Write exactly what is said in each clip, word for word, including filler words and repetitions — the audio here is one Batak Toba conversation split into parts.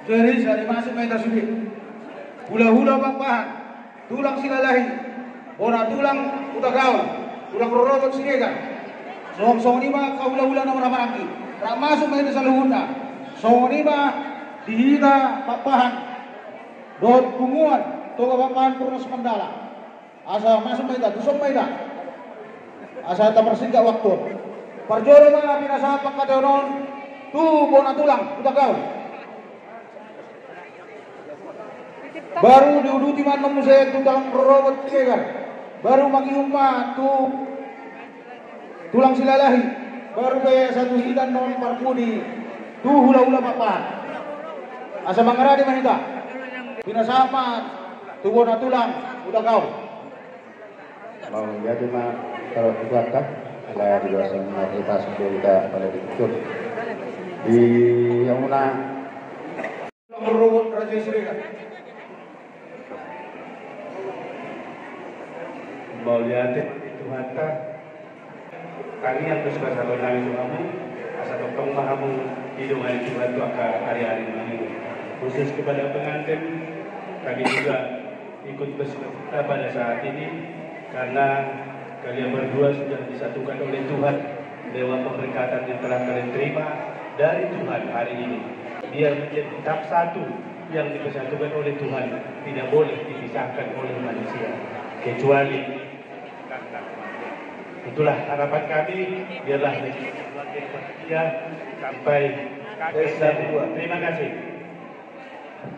Jadi, jadi masuk ma hita sude. Hulahula Pakpahan, tulang Silalahi, bona tulang Hutagaol, tulang rorobot Siregar. Songon, songon i ma angka hulahula na marhahamaranggi. Rap masuk ma hita saluhutna. Songon i ma di hita Pakpahan dohot punguan Toga Pakpahan Purnas Mandala. Asa masuk ma hita, tuson ma hita. Asa taparsingkat waktu. Parjolo ma pinasahat pangkataion on tu bona tulang Hutagaol. Baru diuduti ma annon muse tu tulang rorobot Siregar. Baru mangihut ma tu tulang Silalahi. Baru pe asa tu hita annon parpudi tu hulahula Pakpahan. Asa mangarade ma hita. Pinasahat ma tu bona tulang Hutagaol. Mauliate ma, kalau itu akan ala di bagasan marhita sudah kita pada ditutur di yang mana Rorobot Raja Siregar. Mauliate Tuhanta. Tangiang do sipasahaton nami tu hamu, asa tongtong ma hamu didongani Tuhan tu angka ari-ari nami. Khusus kepada pengantin, kami juga ikut bersuka cita pada saat ini karena kalian berdua sudah disatukan oleh Tuhan lewat pemberkatan yang telah kalian terima dari Tuhan hari ini. Biar menjadi tetap satu, yang dipersatukan oleh Tuhan tidak boleh dipisahkan oleh manusia, kecuali itulah harapan kami. Biarlah menjadi keluarga yang bahagia sampai kakek dan tua. Terima kasih.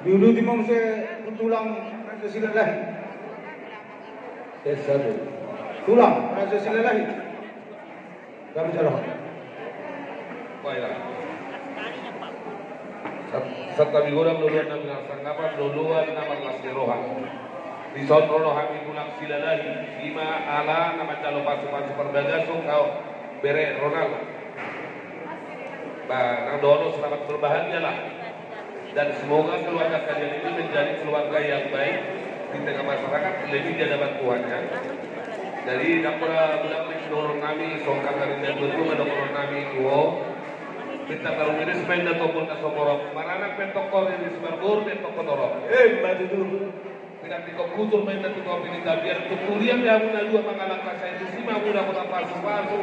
Diuduti ma muse tu tulang Raja Silalahi. Tulang Raja Silalahi. Kami jalo. Baiklah. Sat-, santabi godang, loloan na marlas ni sangap, loloan na marlas ni roha. Dison ro do hami tulang Silalahi, i ma ala na manjalo pasu-pasu parbagason, au bere Ronald. Ba, nang dohonon selamat berbahagialah. Dan semoga keluarga kalian ini menjadi keluarga yang baik di tengah masyarakat, lebih di hadapan Tuhannya. Jadi, ndang pola bulan ni sidohonon nami, songon hata ni natuatua ma dohonon nami, tuo. Minta tarumiris ma inna tombol na so borok. Maranak pe tongko riris, marboru pe tongko torop. Eh, ma tutu. Pinantikhon hujur ma inna tu topi ni tapian, tu huria pe hamuna dua mangalangka, sai tusi ma hamuna hona pasu-pasu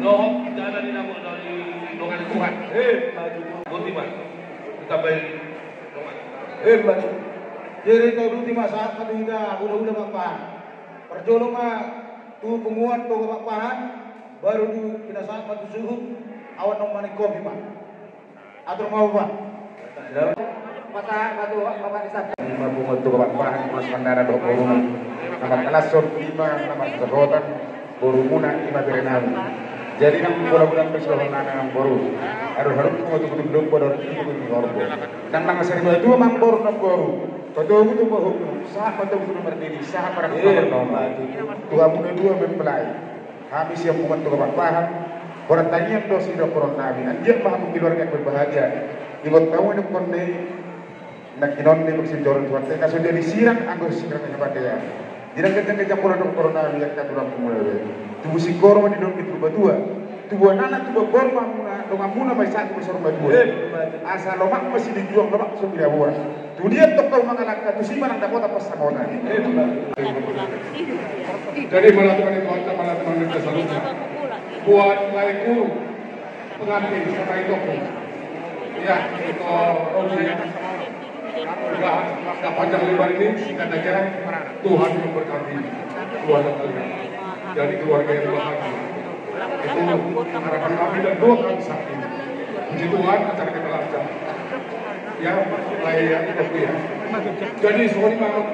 dohot jala ni na mardongan ni Tuhan. Eh, ma tutu. Boti ma. Ditambai dongan. Eh, ma tutu. Jadi tauduti ma sahat ma tu hita hulahula Pakpahan. Parjolo ma tu punguan Toga Pakpahan, baru di pinasahat ma tu suhut, awan nang manikopi ma. Atur ma, Bapak. Pasahat ma tu Bapak di samping. Ima punguan Toga Pakpahan, Purnas Mandala dohot boruna. Na marhalashon, ima na marhasohotan, borumuna, ima berenami. Jadi nang bola-bola pe sidohononna nang boru. Adong hadumpung tu gunung dombo, adong tu gunung horbo. Nang nang sari dua tu amangboru nang boru. Patogu tu bohongmu, sahat patogu tu na mardidi, sahat ma rangkup na marnono. Tu hamuna dua mempelai. Hami sian punguan Toga Pakpahan, hona tangiang do sidohonon nami, anggiat ma hamu keluarga yang berbahagia. Diboto hamu nangkon na i, nangkinon ni maksud joro Tuhan, na so jadi sirang anggo sirang ni habataion. Di na ganjang-ganjang pola dohonon nami, angka tulang muna be. Tubu singkoru ma di dolok ni Purbatua. Tubuan anak, tubuan boru ma muna, dongan muna ma i sahat tu saur matua. Asa lomak ma silinjuang, lomak so pinaboa. Tu dia tongka mangalangka, tusi ma nang dapotan pansamotan. Jadi, mauliate ma di Tuhanta, mauliate ma di Tuhanta saluhutna. Buat laeku, pengantin, sama itu. Ya, itu, oh, iya. Udah, udah panjang lebar ini, singkat aja. Tuhan memberkati keluarga kalian. Jadi keluarga yang bahagia. Itu harapan kami dan doa kami saat ini. Puji Tuhan, acara kita lancar. Ya, lah ya, oke ya. Jadi, sorry banget.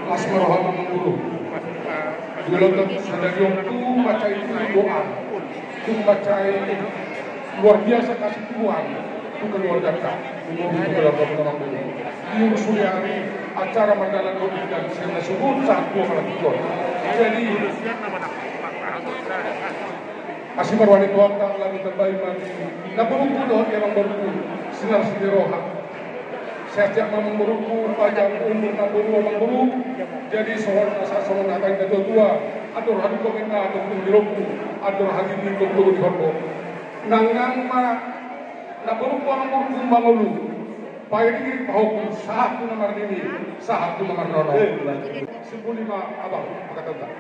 Las ni roha ma amangboru. Di lontong sadarion tu mansai doa. Tu mansai luar biasa kasih Tuhan tu keluarganta. Tu keluarga amangboru. Di ujung sude ari acara mardalan do i dan sena suhut sahat tua manang tutu. Jadi, asi ma roha ni Tuhanta, lalu tambai ma di namborungku dohot di amangborungku, silas ni roha. Sehat-sehat ma amangborungku, panjang umur namboru amangboru. Jadi songon na, songon hata ni natuatua, andor hadumpang inna tongtong di lombu, andor hatiti tongtong di horbo. Nang nang ma Na boru tu amangboru, tu mangolu, pairing-iring pahompu, sahat tu na marnini, sahat tu na marnono. Simpul i ma abang, mangkatai.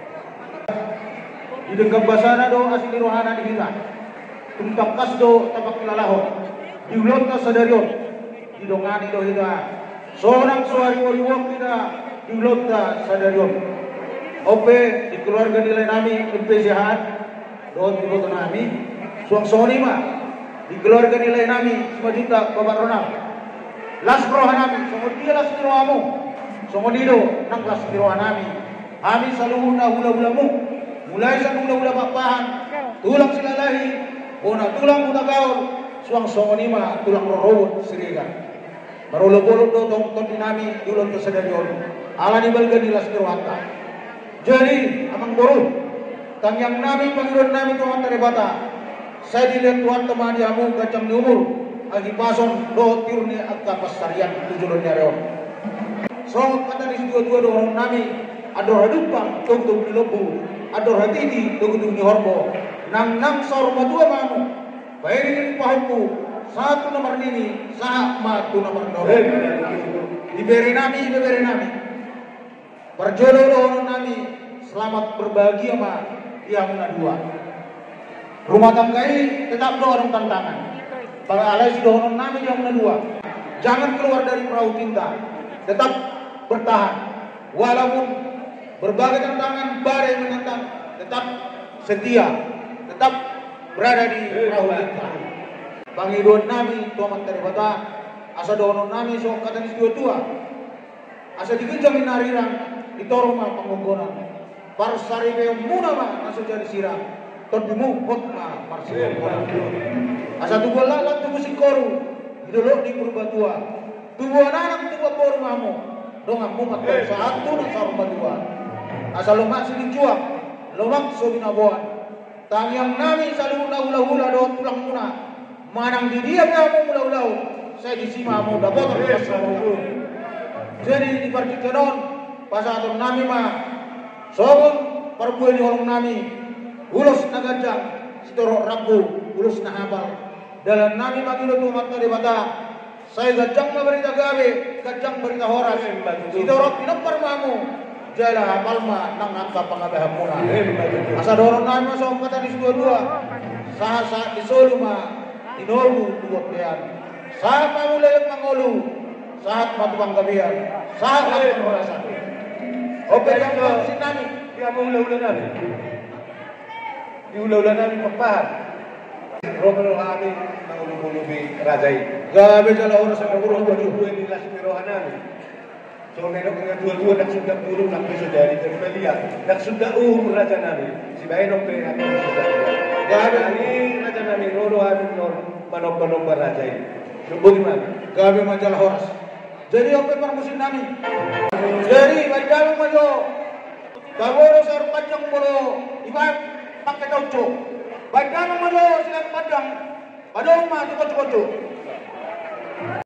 Didenggan basana do asi ni rohana di hita. Tung tangkas do tapangkilalahon di ulaonta sadari on. Didongani do hita sonang so hariworiwong hita di ulaonta sadari on. On pe di keluarga ni lae nami M P Siahaan dohot iboto nami, suang songon i ma di keluarga ni lae nami Simanjuntak Bapak Ronald. Las roha nami, songon dia las ni rohamu, songon i do nang las ni roha nami. Hami saluhutna hulahulamu, mulai sian hulahula Pakpahan, tulang Silalahi, bona tulang Hutagaol, suang songon i ma tulang rorobot Siregar. Marolopolop do tong tondi nami di ulaonta sadari on, ala ni balga ni las ni rohanta. Jadi, amangboru, tangiang nami, pangidoan nami tu Amanta Debata, sai dilehon Tuhanta ma di hamu ganjang ni umur, hahipason dohot tiur ni angka pansarian tu joloan ni ari on. Songon hata ni situatua dohonon nami: Andor hadumpang togutogu ni lombu, andor hatiti togutogu ni horbo. Nangnang saur matua ma hamu, pairing-iring pahompu, sahat tu na marnini, sahat ma tu na marnono. Ibebere nami, ibebere nami, parjolo dohonon nami, selamat berbahagia ma di hamu na dua. Rumah tangga i tetap do adong tantangan. Pala alai sidohonon nami di hamu na dua: Jangan keluar dari perahu cinta. Tetap bertahan. Walaupun berbagai tantangan badai menantang, tetap setia, tetap berada di perahu cinta. Pangidoan nami tu Amanta Debata, asa dohonon nami songon hata ni situatua: Asa di ginjang ni narirang, di toru ma panggonggonan. Parsaripeonmuna ma na so jadi sirang, tondimu hot ma marsihohotan. Asa tubuan laklak tubu singkoru di dolok ni Purbatua. Tubuan anak tubuan boru ma hamu, donganmu ma antong sahat tu na saur matua. Asa lomak silinjuang, lomak so binaboan. Tangiang nami saluhutna hulahula dohot tulangmuna, manang di dia pe hamu mangulahulahon, sai disi ma hamu dapotan. Jadi di partingkian on, pasahaton nami ma songon parbue ni holong nami: Ulos na ganjang sitorop rambu, ulos na hapal. Dalan nami mangido tu Amanta Debata, sai ganjang ma barita gabe, ganjang barita horas. Sitorop pinompar ma hamu, jala hapal ma nang angka pangabeanmuna. Asa dohonon nami ma songon hata ni situatua: Sahat sahat ni solu ma tinolbu tu bontean. Sahat ma hamu leleng mangolu, sahat ma tu panggabean, sahat ma tu parhorasan. On pe jangkon sian nami. Di hamu hulahula nami, di hulahula nami Pakpahan. Ro ma hami mangoloi raja i. Gabe jala horas. Ro ma di las ni roha nami. Songon na nidok ni natuatua: Ndang sundat bulung, ndang pe so jadi, jadi melihat. Ndang sundat uhum, raja nami. Sibahen on pe hami sundat. Gabe. Hami, raja nami, ro do hami manombanomba raja i. Gabe ma jala horas. Jadi on pe parmusik nami. Jadi baen damang ma jo. Tabo do saur panjang molo ibaen pangke tauco. Baen damang ma jo silang panjang. Padomu ma tu koncokonco.